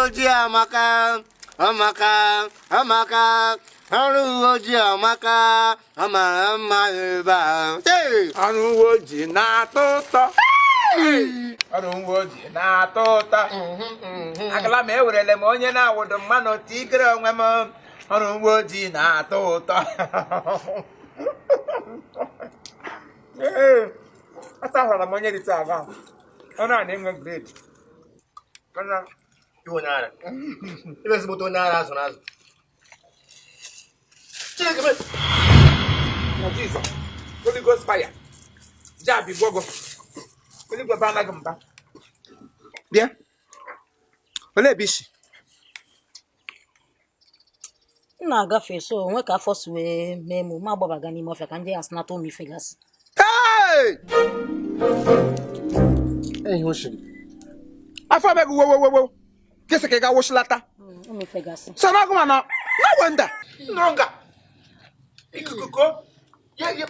Ojii amaka, amaka, amaka. Ọrụ uwe ojii amaka, ọ mara mma ebe a. Hey! Ọrụ uwe ojii na-atọ ụtọ. Ọrụ uwe ojii na-atọ ụtọ. Agala m ewerele m onye na-awụdo mmanụ tigere onwe m. Ọrụ uwe ojii na-atọ ụtọ. Ee, asahụrụla m onye rite aga. Ọrụ a na-enwe grade. Mana Iwe onye ara. Iwe ezigbote onye ara azụrụ azụ. Chineke mee. Na Jizọs, Holy Ghost fire. Jabi gwogo. Eluigwe ba anaghị mba. Bịa. Olee ebe i si? M na-agafe, so onwe ka afọ si wee mee m, ma agbabaga n'ime ọfịa ka ndị ya asịnata ụmụ ife gasị. Hey! Ihe o shiri. Afọ abịaghị wo wo wo wo. Gịsị ka ị ga wụsịlata. Ụmụ ife gasị. Sọ na agụma na no wonder. Nụrụ nga. Ikuku ko. Ye ye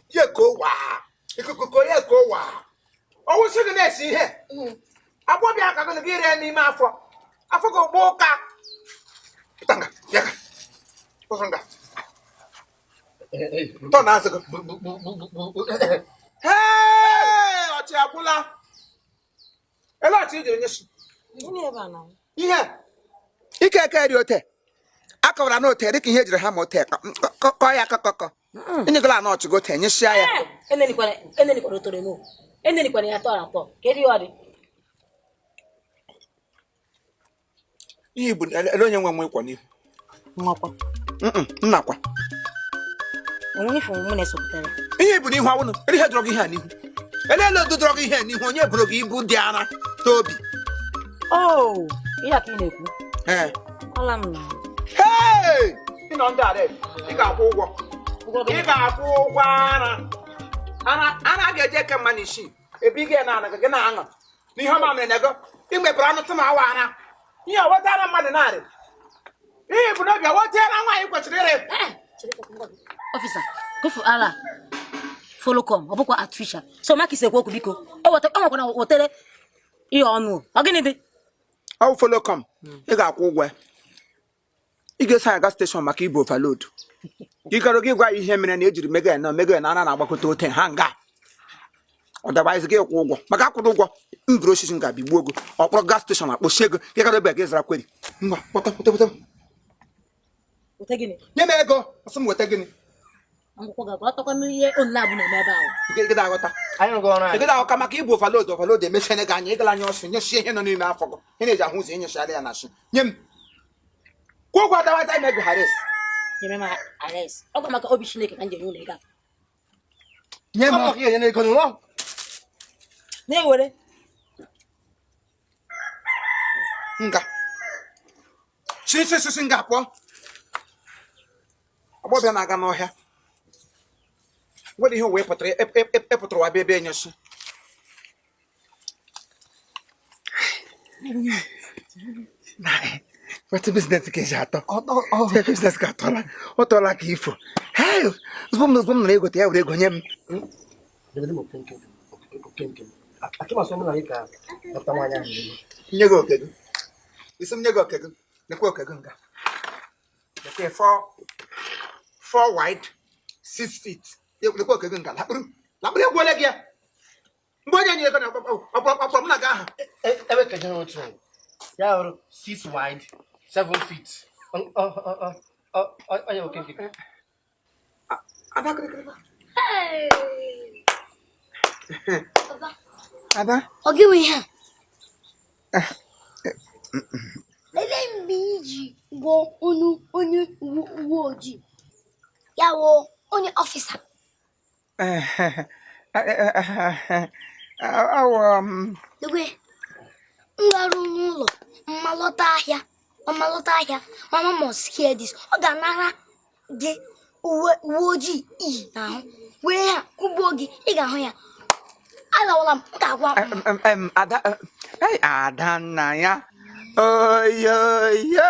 ye ko waa. Ikuku ko ye ko waa. Ọwụsị gị na-esi ihe. Agbọbịa aka gị gị ree n'ime afọ. Afọ gị gba ụka. Tanga, ya ka. Kwụsị nga. Tọ na azụ gị. Hey, ọchị agwụla. Ele ọchị ijiri nye shi. Ihe. Ike eke dị ote. Akọwara na ote dịka ihe ejiri ha ma ote kọọ ya kọkọkọ. Enyegala na ọchị gị ote nyesịa ya. Enenikwara otoro m. Enenikwara ya tọrọ atọ. Kedu ihe ọ dị? Ihe bụ ele onye nwe nwe ịkwọ n'ihu. Nwakwa. Nnakwa. Onweghị ife mụ na-esopụtara. Ihe bụ n'ihu awụnụ, ele ihe dọrọ gị ihe a n'ihu. Ele ele odu dọrọ gị ihe a n'ihu, onye bụrụ gị ibu dị ara n'obi. Oh, ihe a ka ị na-ekwu. Ee. Ọla m na. Hey! Ị nọ ndị arrest, ị ga-akwụ ụgwọ. Ị ga-akwụ ụgwọ ara. Ara ara ga-eje eke mma n'isi. Ebe ị ga na gị na-aṅụ. N'ihe ọma mere na ego, ị mepere ọnụ tụ ma awa ara. Ihe ọwetara mmadụ narị. Ihe bụ n'obi ọwetara nwaanyị kwesịrị ire. Officer, gofu ala. Follow come, ọ bụkwa artificial. So maka isi ekwu okwu biko. O weta o nwekwana wetere ihe ọnụ. Ọ gịnị dị? Ọ bụ follow come, ị ga-akwụ ụgwọ. Ị ga-eso anyị aga station maka ibu overload. Ị gara gị gwa ya ihe mere na ejiri mega ya na mega ya na ara na-agbakọta ote ha nga. Otherwise gị kwụ ụgwọ maka akwụrụ ụgwọ m buru osisi m ga-abịa gbuo ego ọkpọrọ gas station akpọchi ego gị gara ebe gị zara query. Ngwa kpọta kpọta kpọta. Weta gịnị? Nye m ego ọsọ m weta gịnị? Akwụkwọ ga-aghọtakwa m ihe onye abụ na-eme ebe ahụ. Ị ga aghọta. Anyị rụgo ọrụ anyị. Ị ga aghọta maka ibu overload overload emechene gị anya ịgala anya ọsọ nyesie ihe nọ n'ime afọ gị. Ị na-eji ahụ ụzọ enyechara ya na asị. Nye m. Kwụọ ụgwọ otherwise anyị mee gị arrest. Nyere m arrest. Ọ bụ maka obi Chineke ka m ji enye ụlọ ego a. Nye m. Ọ bụ ka ego n'ụlọ. Na-ewere. Nga. Si si si si nga pụọ. Agbọbịa na-aga n'ọhịa. Nwere ihe wee pụtara ịpụtara wa bịa ebe enyosi. Wetin business ka eji atọ? Business ka atọla. Ọ tọla ka ifo. Hey, ozugbo m ozugbo m nara ego ya were ego nye m. Nye gị oke gị. Isi m nye gị oke gị. Lekwa oke gị nga. Lekwa 4 wide, 6 feet. Lekwa oke gị nga. Lakpụrụ. Lakpụrụ egwuole gị ya. Mgbe onye nyere ego na ọkpọrọ m na gị aha. Ebe kejere otu. Ya hụrụ 6 wide, 7 feet. Onye oke nke. Ada kịrịkịrị. Ada. Ọ gị nwe ihe a? Lelee mgbe iji gwuo onye onye uwe ojii ya wụ onye officer. Lekwe, m garuo n'ụlọ mma lọta ahịa mama lọta ahịa mama must hear this. Ọ ga-anara gị uwe uwe ojii i yi n'ahụ were ha kụgbuo gị ị ga-ahụ ya alawala m m ga-agwa Ada ada nna ya oyoyo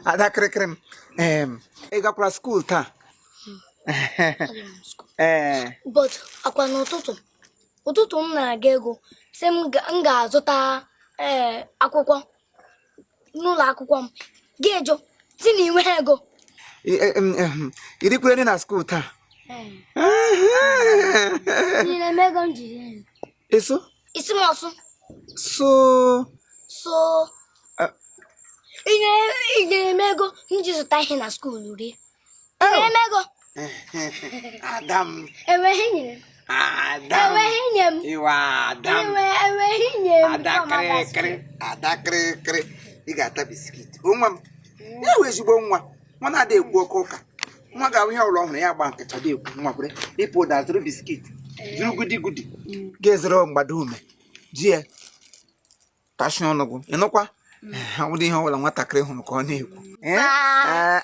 ada kịrịkịrị m ị gakwara school taa? Ee. But akwa n'ụtụtụ ụtụtụ m nara gị ego sị m ga-azụta Ee, akwụkwọ n'ụlọ akwụkwọ m gị jụ sị na i nweghị ego. I rikwere nri na school taa? Nyere m ego m ji rie nri. Eso? Isi m ọsụ. So. So. I nyere m ego m ji zụta ihe na school rie. Nyere m ego. Ada m. Enweghị nyere m. Ada m. Enweghị nye m. Iwe ada m. Enweghị nye m. Ada kịrịkịrị. Ada kịrịkịrị. Ị ga-ata biscuit. O nwa m. Ya wụ ezigbo nwa. Nwa na-ada ekwu oke ụka. Nwa ga-ahụ ihe ọbụla ọ hụrụ ya gba nkịtị ọ dị ekwu nwa kwere. Ịpụ ụda zụrụ biscuit. Zụrụ gudi gudi. Ga-ezere mgbada ume. Ji ya. Tashi ọnụ gị. Ị nụkwa? Ọ bụrụ ihe ọbụla nwatakịrị hụrụ ka ọ na-ekwu.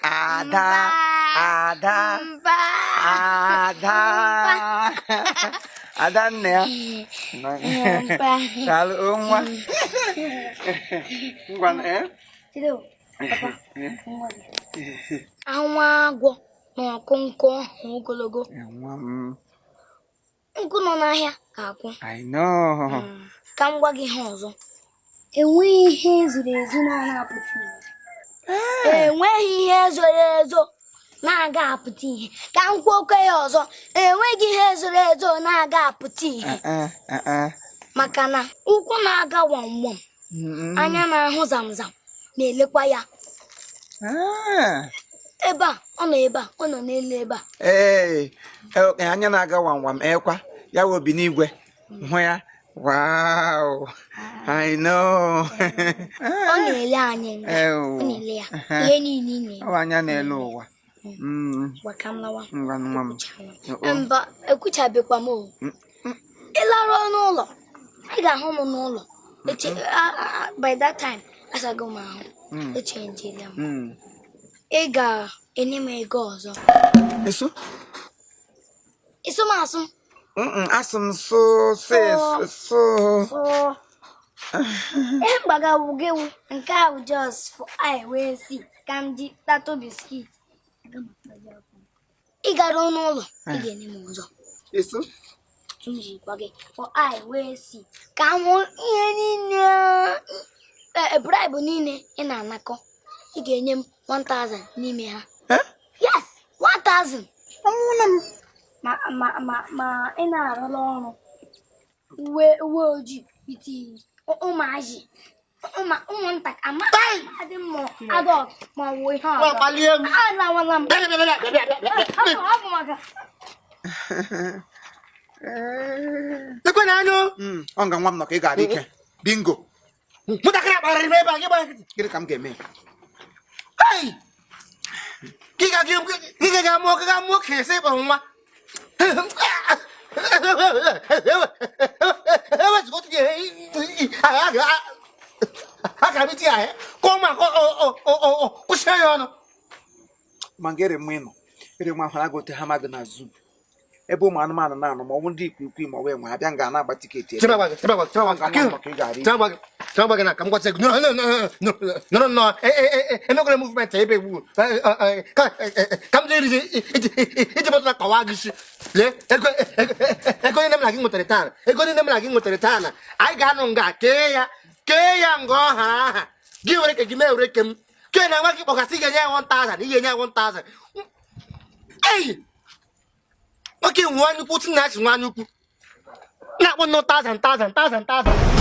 Ada. Ada. Ada. Ada nne ya. Daalụ nwa. Ngwa eh? Anwa agwọ na ọkụ nkụ ọhụ ogologo. Nkụ nọ n'ahịa ga-agwụ. I know. Ka m gwa gị ihe ọzọ. Enweghị ihe zoro ezo na-apụta ihe. Enweghị ihe zoro ezo na-aga apụta ihe. Ka m kwuo okwu ya ọzọ. Enweghị ihe zoro ezo na-aga apụta ihe. Maka na ụkwụ na-aga wam wam, anya na-ahụ zamzam na-elekwa ya. Ebe a ọ nọ, ebe a ọ nọ n'elu ebe a. Ee, anya na-aga wam wam ekwa ya wụ obi n'igwe hụ ya. Wow, I know. Ọ na-ele anyị nga. Ọ na-ele ya. Ihe niile ị na-eme. Ọ bụ anya na-ele ụwa. Gwa ka m lawa. Ngwa nwa m. Mba, ekwuchabekwa m o. Ị laruo n'ụlọ, ị ga-ahụ m n'ụlọ. By that time, asago m ahụ. Echenjila m. Ị ga-enye m ego ọzọ. Eso? Ịsụ m asụ. Asụ m so so so. Ihe mgbaga wụ gị wụ nke a wụ just for I wee si ka m ji tatụ biscuit. Ị gara n'ụlọ, ị ga-enye m ọzọ. Eso? M ji gwa gị for I wee si ka m hụ ihe niile bribe niile ị na-anakọ. Ị ga-enye m 1000 n'ime ha. Yes, 1000. Ọnwụna m. Ma ma ma ma ị na-arụla ọrụ uwe uwe ojii iti ụmụazị ụmụntakịrị ama adị m adult ma ọ bụ ihe ọzọ. Alawala m. Ọ bụ maka Lekwe na anya. Ọ nga nwa m nọ ka ị ga-adị ike. Bingo. Nwatakịrị akpagharịrị m ebe a, gị gbara nkịtị. Gịnị ka m ga-eme? Hey! Gị ga gị ga mụọ ga mụọ okenye sị ịkpọ nwa. Akara m iti ahịa ka ụmụ kwụsị ya ọnụ. Ma nga ere m ịnọ ere nwa ahụ agụ ote ha magụ na zoo ebe ụmụ anụmanụ na-anọ ma ọ bụ ndị ikwikwii ma ọ bụ enwe abịa nga na-agba tiketi ebe. Chebe na ka m gwacha gị nọrọ nnọọ emekwara movement ebe egbu ka m jee iji iji bọtụla kọwaa gị isi. Lee ego ego niile m na gị nwetara taa, ego niile m na gị nwetara taa na anyị ga-anọ nga kee ya kee ya nga ọha aha gị were ke gị mee were ke m kee na nwa gị kpọgasị ị ga-enye ya 1000 ị ga-enye ya 1000. Ei, nwoke nwe anya ukwu si na achị nwe anya ukwu na-akpọ nnọọ 1000 1000 1000 1000.